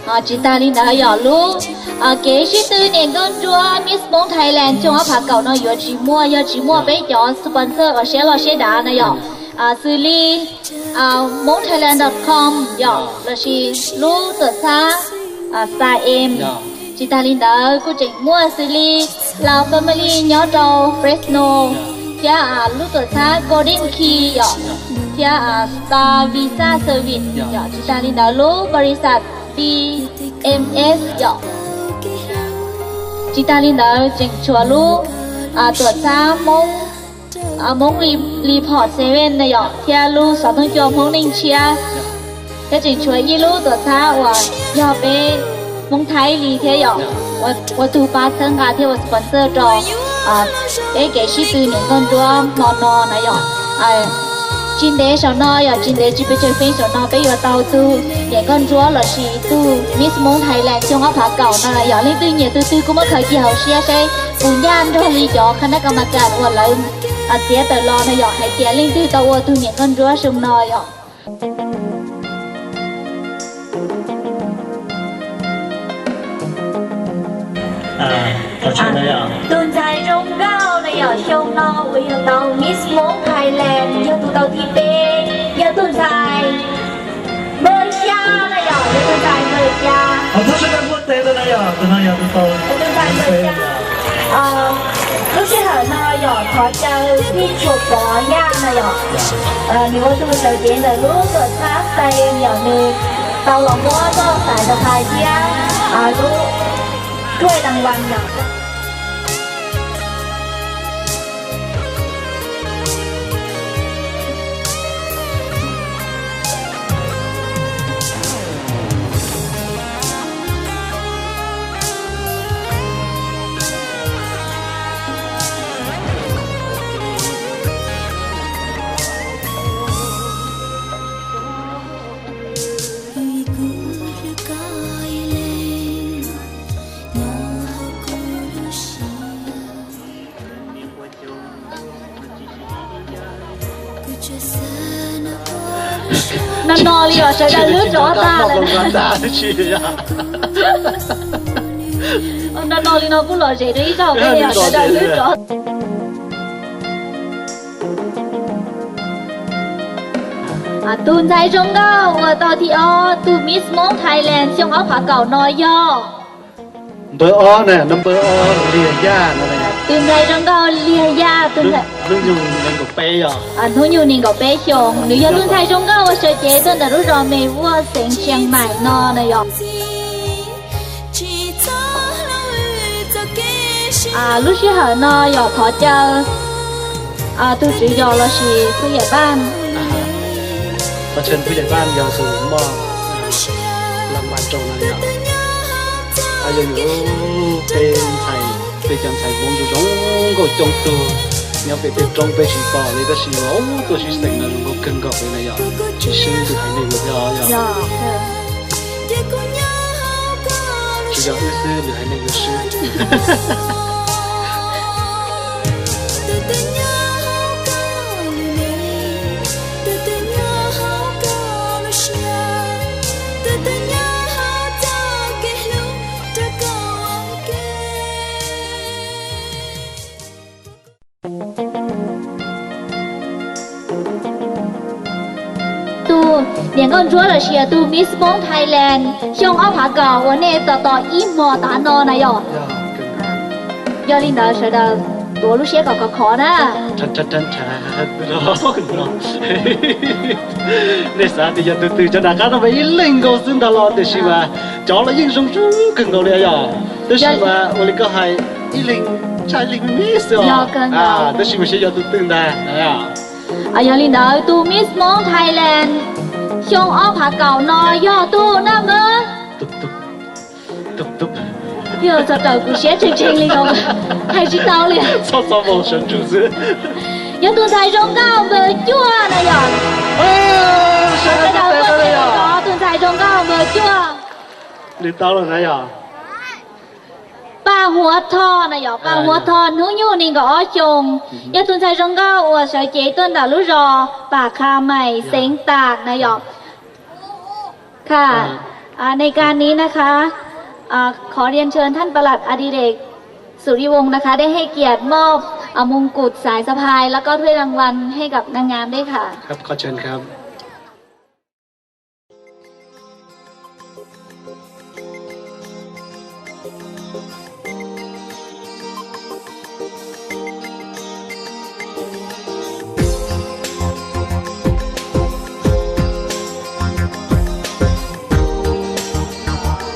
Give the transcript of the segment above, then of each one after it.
Tsis tas li ntawd yog lub kev sib tw niam nkauj ntsuab Miss Hmoob Thailand xyoo ob phav kaum no yuav tsis muaj yog tsis muaj peb cov sponsor uas siab loj siab dav na yom, xws li hmoob thailand dot com yom, lossis lub tuam txhab Star Em. Tsis tas li ntawd kuj tseem muaj xws li Lao Family nyob rau Fresno, thiab lub tuam txhab Golden Key yom, thiab Star Visa Service yom. Tsis tas li ntawd lub nparisat B M S yom. Tsis tas li ntawd tseem tshuav lub tuam txhab Hmoob Report Seven na yom, thiab lub xov tooj cua Hmoob Neej Tshiab, thiab tseem tshuav ib lub tuam txhab uas yog peb Hmoob Thaib li thiab yom, ua tug pab txhawb nqa thiab ua sponsor rau peb kev sib tw niam nkauj ntsuab hmo no na yom. Tsis ntev saum no yom, tsis ntev tsis pes tsawg feeb saum no peb yuav tau tug niam nkauj ntsuab lossis tug Miss Hmoob Thailand xyoo ob phav kaum no na yom. Leej twg nyiam tug twg kuj muab khaws cia hauv siab saib puas ncaj nrog li cov khab nab ka ma kas uas lawv txiav tawm los na yom, hais tias leej twg tau ua tug niam nkauj ntsuab xyoo no yom. Tus ntxhais zoo nkauj na yom, xyoo no uas yog tau Miss Hmoob Thailand yog tus tau thib peb, yog tus ntxhais npawg Xya na yom, yog tus ntxhais npawg Xya. Tus ntxhais npawg Xya. Lub sij hawm no yog thov caw Phij Tshuam Pov Yaj na yom, nws ua tus sawv cev ntawm lub tuam txhab Star Em yom, nws tau los muab txoj xaiv ntawd hais thiab lub ruaj dab vas yom. No no li os, sawv daws lub rov tag lawm. No no li no kuj lom zem rau ib zaug, sawv daws lub rov. Tus ntxhais zoo nkauj uas tau thib ob tug Miss Hmoob Thailand xyoo ob phav kaum no yog npawg ob na, no npawg ob Liag Yaj no. Tus ntxhais zoo nkauj Liag Yaj, hnub nyoog nees nkaum peb xyoo, nws yog tus ntxhais zoo nkauj uas sawv cev tuaj ntawm lub zos Mes Vuaj xeev Tsheej Maim no na yom. Lub sij hawm no yog thov caw tus tswv yos lossis Phub Yam Paj, thov caw Phub Yam Paj yog tus moj las vas rau no yom. Yog yus peb ntxhais, peb cov ntxhais Hmoob zoo nkauj coob tug nyob pem tej roob peb tsis pom li tab sis mas tuaj sib xeem no zoo nkauj kawg nkaus li na yom. Tsis swb lwm haiv neeg li thiab yom. Tsis yog wb xwb, lwm haiv neeg yuav swb. Tus niam nkauj ntsuab lossis tus Miss Hmoob Thailand xyoo ob phav kaum uas nej tos tos ib hmo tav no na yom. Yog li ntawd sawv daws tuav lub siab kom khov khov na. Nej xav tias yog tus twg, cov nram qab no mas ib leeg nkaus xwb ntag los tiam sis mas cov los yeej zoo zoo kawg nkaus li yom. Tab sis mas ua li koj hais, ib leeg tshaj ib leeg me me xwb os. Tab sis mas xyov yog tus twg ntag. Yog li ntawd tus Miss Hmoob Thailand xyoo ob phav kaum no yog tus na mas. Yog txog raws kuv siab tshee tshee li no, hais tsis tau li. Yog tus ntxhais zoo nkauj npawg Cuaj na yom. Sawv daws ua tsaug tos tus ntxhais zoo nkauj npawg Cuaj. Nws tau lawm na yom. Paj Huab Thoj na yom, Paj Huab Thoj hnub nyoog nees nkaum ob xyoos, yog tus ntxhais zoo nkauj uas sawv cev tuaj ntawm lub zos Pas Kha Maim xeev Tam na yom. Kha, ในการนี้นะคะ ขอเรียนเชิญท่านปลัดอดิเรก สุริวงศ์นะคะ ได้ให้เกียรติมอบ มงกุฎสายสะพาย แล้วก็ถ้วยรางวัลให้กับนางงามด้วยค่ะ ครับ ขอเชิญครับ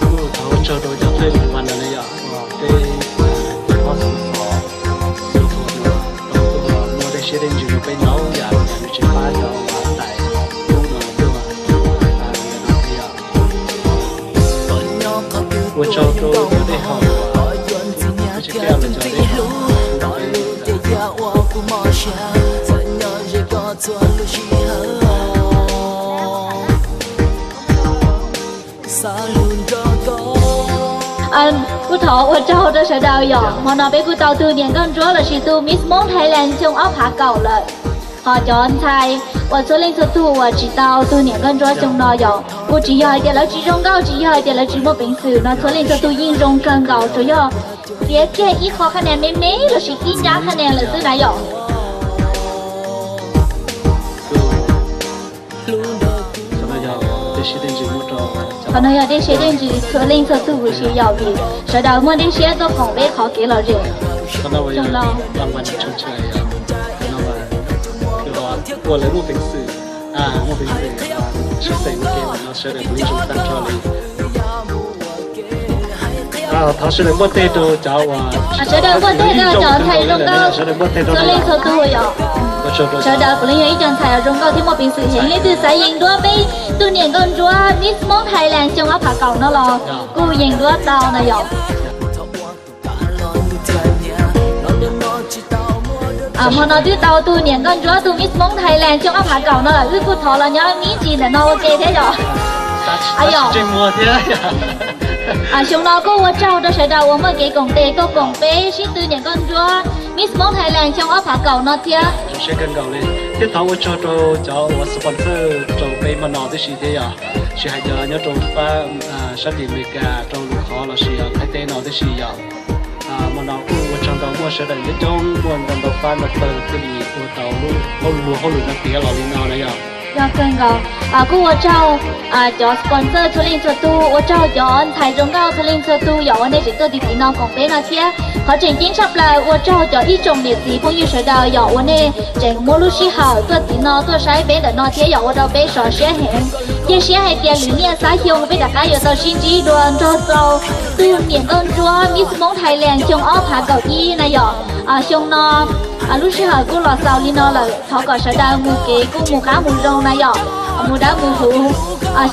Kuj thov ua tsaug rau cov thawj hmoob no na yom, peb thov xov xwm no tau tuaj muaj dej siab dej ntsws rau peb ntau yam, nws tsis pab cov uas tais tub no tuaj. Ua tsaug rau cov dej haus, tsis pab los cov dej haus. Kuj thov ua tsaug rau sawv daws yom, hmo no peb kuj tau tus niam nkauj ntsuab lossis tus Miss Hmoob Thailand xyoo ob phav kaum lawm. Ho cov ntxhais uas txhua leej txhua tug uas tsis tau tus niam nkauj ntsuab xyoo no yom, kuj tsis yog hais tias lawv tsis zoo nkauj, tsis yog hais tias lawv tsis muaj peev xwm no, txhua leej txhua tug yeej zoo kawg nkaus, tsuas yog txiav kiag ib qho qhab nia me me lossis ib nrab qhab nia lawm xwb na yom. Qhov no yog dej siab dej ntsws txhua leej txhua tug huv si yom, vim sawv daws muaj dej siab tuaj koom peb qhov kev lom zem. Xyoo no ua lawv muaj peev xwm, muaj peev xwm sib xeem ua ke no sawv daws kuj zoo tag nrho li. Thov sawv daws npuaj teg rau cov uas, sawv daws npuaj teg rau cov ntxhais zoo nkauj, sawv daws npuaj teg rau txhua leej txhua tug yom. Sawv daws puav leej yog ib co ntxhais zoo nkauj thiab muaj peev xwm heev, leej twg xav yees duab peb tus niam nkauj ntsuab Miss Hmoob Thailand xyoo ob phav kaum no los kuj yees duab tau na yom. Hmo no twb tau tus niam nkauj ntsuab tus Miss Hmoob Thailand xyoo ob phav kaum no lawm, wb kuj thov los nyob ib ntsis ntawm no ua ke thiab yom. Xyoo no kuj ua tsaug rau sawv daws uas muaj kev koom tes tuaj koom peb sib tw niam nkauj ntsuab Miss Hmoob Thailand xyoo ob phav kaum no thiab. Siab kawg nkaus li, thiab thov ua tsaug rau cov uas sponsor rau peb hmo no tib si thiab yom, tsis hais cov nyob rau fab sab tim Amelikas, rau lwm qhov lossis Thaib teb no tib si yom. Hmo no kuj ua tsaug ntau, muaj sawv daws coob coob, muaj ntau ntau fab ntau pawg thiaj li ua tau lub hauj lwm, hauj lwm no tiav los li no na yom. Yog kawg nkaus, kuj ua tsaug cov sponsor txhua leej txhua tug, ua tsaug cov ntxhais zoo nkauj txhua leej txhua tug yom, uas nej tseem tuaj tim tim no koom peb no thiab. Qhov tseem ceeb tshaj plaws ua tsaug cov ib tsoom niam txiv phooj ywg sawv daws yom, uas nej tseem muab lub sij hawm tuaj tim no tuaj saib peb ntawm no thiab yom, ua rau peb sov siab heev. Cia siab hais tias lwm niaj xab xyoo peb rov qab yuav tau sib ntsib dua nrog rau tus niam nkauj ntsuab Miss Hmoob Thailand xyoo ob phav kaum ib na yom. Xyoo no lub sij hawm kuj los xaus li no lawm, thov kom sawv daws mus kev kuj mus qab mus zoo na yom, mus dawb mus huv.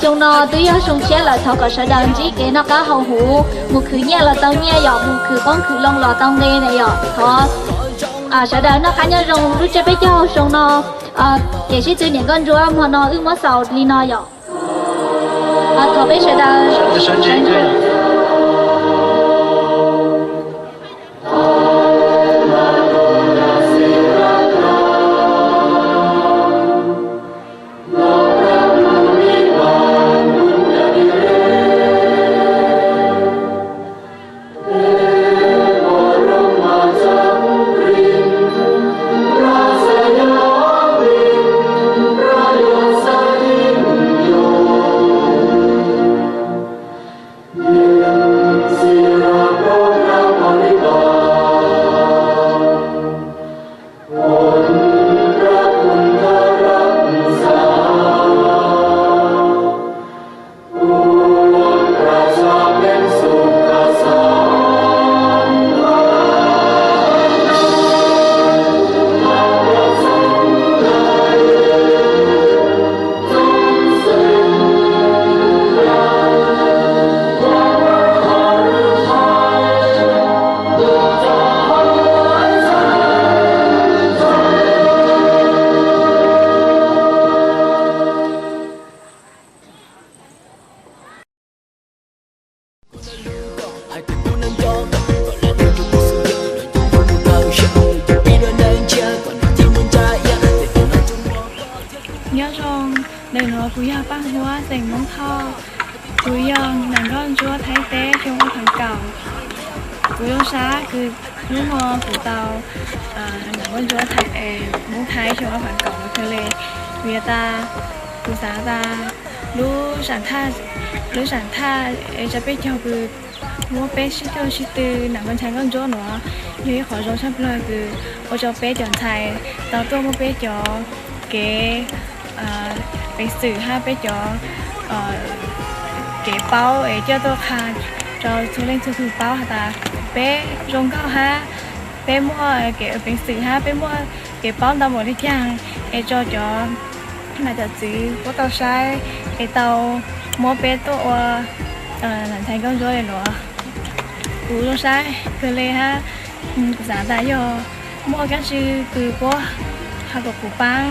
Xyoo no twb yog xyoo tshiab lawm, thov kom sawv daws ntsib kev noj qab haus huv, mus khwv nyiaj los tau nyiaj yom, mus khwv qoob khwv loo los tau nqe na yom. Thov sawv daws noj qab nyob zoo lub tsiab peb caug xyoo no. Kev sib tw niam nkauj ntsuab hmo no wb muab xaus li no yom. Thov peb sawv daws sawv ntsev. Nyob zoo, ntawm nuav kuv yog Paaj Huab xeem Moob Thoj. Kuv yog nam nkauj ntsuab Thaib teb xyoo ob phav kaum. Kuv zoo sab kws hnub no kuv tau nam nkauj ntsuab Hmoob Thaib xyoo ob phav kaum no kawg li. Vim tas kuv xav tas lub sam thaj, lub sam thaj es rau peb cov kws muab peb sib cuag sib tw nam nkauj ntsuab, nkauj ntsuab nuav yog ib qhov zoo tshaj plawg kws ua rau peb cov ntxhais tau tuaj muab peb cov kev peev xwm hab peb cov kev paub es coj tuaj qha rau txhua leej txhua tug paub has tas peb zoo nkauj hab peb muaj kev peev xwm hab peb muaj kev paub ntau npaum le caag es rau cov nam cov txwv puab tau saib es tau muab peb tuaj ua nam ntxhais nkauj ntsuab le nuav. Kuv zoo sab kawg le hab kuv xav tas yog muaj kaab tsw kws puab has kom kuv paab,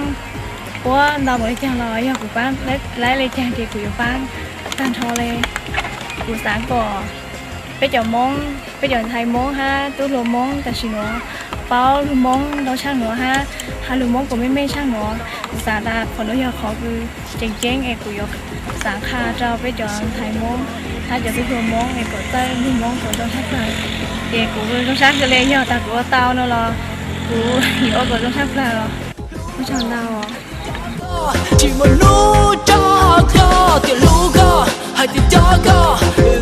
puab ntau npaum le caag los yog kuv paab laib le caag ces kuv yuav paab tag nrho le. Kuv xav kom peb cov Moob, peb cov ntxhais Moob hab tub hluas Moob tam sim nuav paub lug Moob ntau tshaj nuav hab has lug Moob kom meej meej tshaj nuav. Kuv xav tas qhov nuav yog qhov kws tseem ceeb es kuv yuav xav qha rau peb cov ntxhais Moob hab cov tub hluas Moob es kom txawj lug Moob kom zoo tshaj plawg. Ces kuv zoo sab kawg le, yog tas kuv ua tau no los kuv yuav ua kom zoo tshaj plawg os. Ua tsaug ntau. Tsis muaj hnub rov qab tias hlub koj, hais tias cov koj,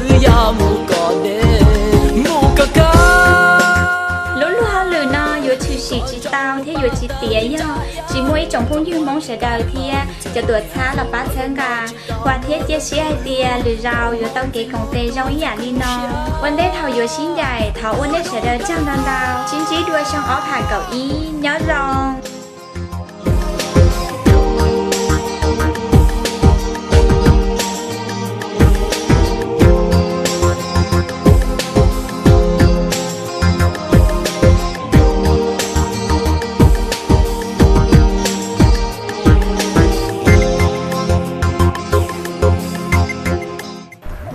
wb yuav mus kom deb, mus kom kawg. Lub luag hauj lwm no yuav tshwm sim tsis tau thiab yuav tsis tiav yog tsis muaj ib tsoom phooj ywg Hmoob sawv daws thiab cov tuam txhab los pab txhawb nqa, vam thiab cia siab hais tias lwm zaus yuav tau kev koom tes zoo ib yam li no. Ua ntej thaum yuav sib ncaim, thov ua nej sawv daws tsaug ntau ntau, sib ntsib dua xyoo ob phav kaum ib, nyob zoo.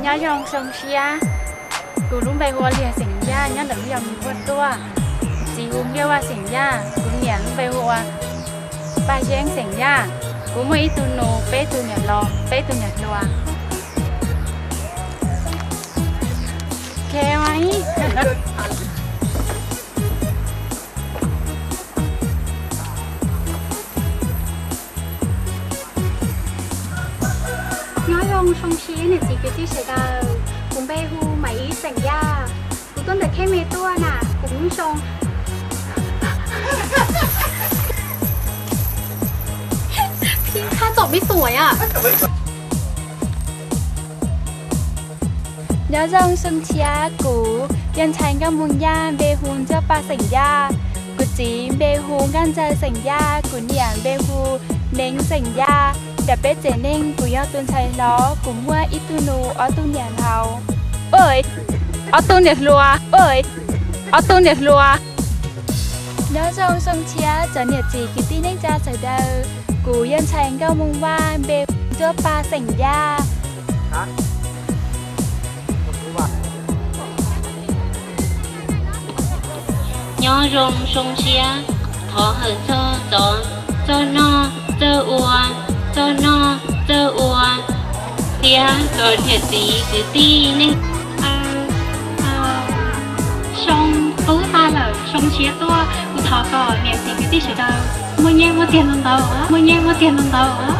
Nyob zoo xyoo tshiab, kuv lub npe hu ua Liag xeem Yaj, nyob ntawm lub zos Mis Npuaj Tuaj. Txiv hu Npliaj Vaj xeem Yaj, kuv niam lub npe hu ua Paj Yeeb xeem Yaj. Kuv muaj ib tug nus, peb tug niam laus, peb tug niam hluas. Nyob zoo xyoo tshiab niam txiv kwv tij sawv daws, kuv npe hu Maiv Ib xeem Yaj, kuv tuaj ntawm Khej Me tuaj na, kuv hnub zoo. Nyob zoo xyoo tshiab, kuv yog ntxhais Nkauj Moog Yaj, npe hu Ntsuab Paj xeem Yaj, kuv txiv npe hu Nkauj Ntxawg xeem Yaj, kuv niam npe hu Neev xeem Yaj. Ntawm peb tsev neeg kuv yog tus ntxhais hlob, kuv muaj ib tug nus, ob tug niam laus, ob tug niam hluas, ob tug niam hluas. Nyob zoo xyoo tshiab cov niam txiv kwv tij neej tsa sawv daws, kuv yog ntxhais Nkauj Moog Vaj, npe hu Ntsuab Paj xeem Yaj. Nyob zoo xyoo tshiab, thov hawm txog txov txawj noj txawj ua, txawj noj txawj ua, thiab cov niam txiv kwv tij neej. Xyoo qub tag lawm, xyoo tshiab tuaj, kuv thov kom niam txiv kwv tij sawv daws muaj nyiaj muaj txiag ntau ntau, muaj nyiaj muaj txiag ntau ntau.